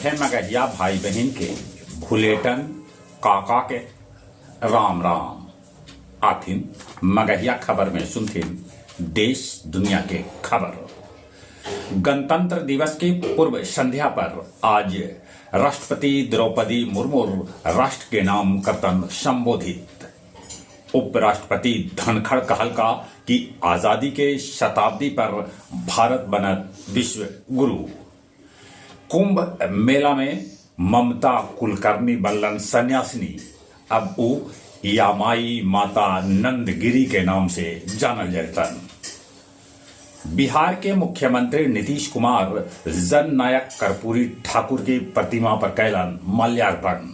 सभे मगहिया भाई बहिन के भुलेटन काका के राम राम। आथिन मगहिया खबर में सुनथिन देश दुनिया के खबर। गणतंत्र दिवस के पूर्व संध्या पर आज राष्ट्रपति द्रौपदी मुर्मू राष्ट्र के नाम करतन संबोधित। उपराष्ट्रपति धनखड़ कहलका कि आजादी के शताब्दी पर भारत बनत विश्व गुरु। कुंभ मेला में ममता कुलकर्णी बनलन सन्यासिनी, अब ऊ यामाई माता नंदगिरी के नाम से जानल जयतन। बिहार के मुख्यमंत्री नीतीश कुमार जननायक कर्पूरी ठाकुर की प्रतिमा पर कैलन माल्यार्पण।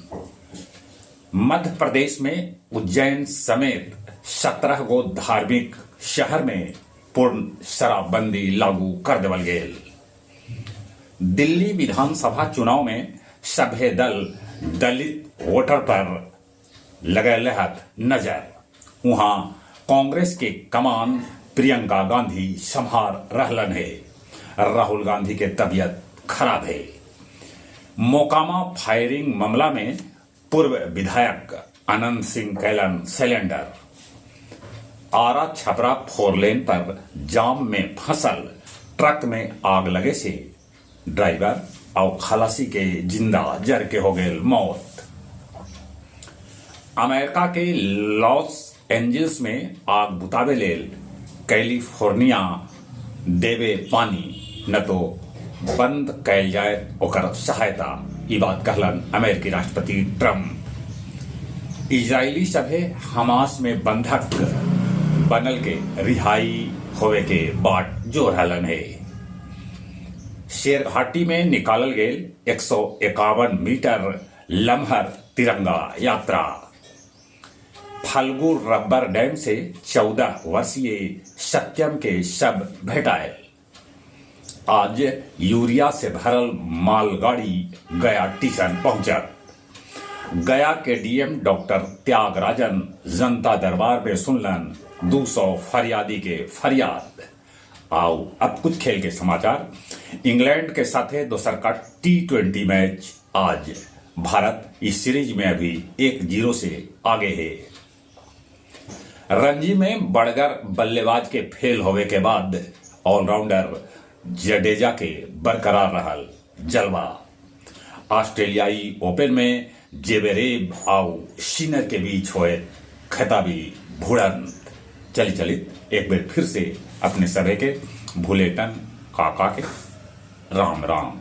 मध्य प्रदेश में उज्जैन समेत 17 गो धार्मिक शहर में पूर्ण शराबबंदी लागू कर देवल गेल। दिल्ली विधानसभा चुनाव में सभे दल दलित वोटर पर लगैले हथ नजर। उहां कांग्रेस के कमान प्रियंका गांधी संभार रहलन हे। राहुल गांधी के तबीयत खराब हे। मोकामा फायरिंग मामला में पूर्व विधायक अनंत सिंह कैलन सिलेंडर। आरा छपरा फोरलेन पर जाम में फंसल ट्रक में आग लगे से ड्राइवर और खलासी के जिंदा जर के हो गए मौत। अमेरिका के लॉस एंजिल्स में आग बुतावे लेल कैलिफोर्निया देवे पानी, न तो बंद कैल जाए ओकर सहायता, ई बात कहलन अमेरिकी राष्ट्रपति ट्रंप। इजरायली सभे हमास में बंधक बनल के रिहाई होवे के बाट जो रहलन हे। शेरघाटी में निकालल गेल 151 मीटर लमहर तिरंगा यात्रा। फल्गु रबर डैम से 14 वर्षीय सत्यम के शव भेटायल। आज यूरिया से भरल मालगाड़ी गया टीसन पहुंचत। गया के डीएम डॉक्टर त्यागराजन जनता दरबार में सुनलन 200 फरियादी के फरियाद। आओ अब कुछ खेल के समाचार। इंग्लैंड के साथे दोसर का टी20 मैच आज। भारत इस सीरीज में अभी 1-0 से आगे है। रणजी में बड़गर बल्लेबाज के फेल होवे के बाद ऑलराउंडर जडेजा के बरकरार रहल जलवा। ऑस्ट्रेलियाई ओपन में जेबेरेब आउ शिनर के बीच होए खिताबी भिड़ंत। चली चलित एक बेर फिर से अपने सभे के भुलेटन काका के राम राम।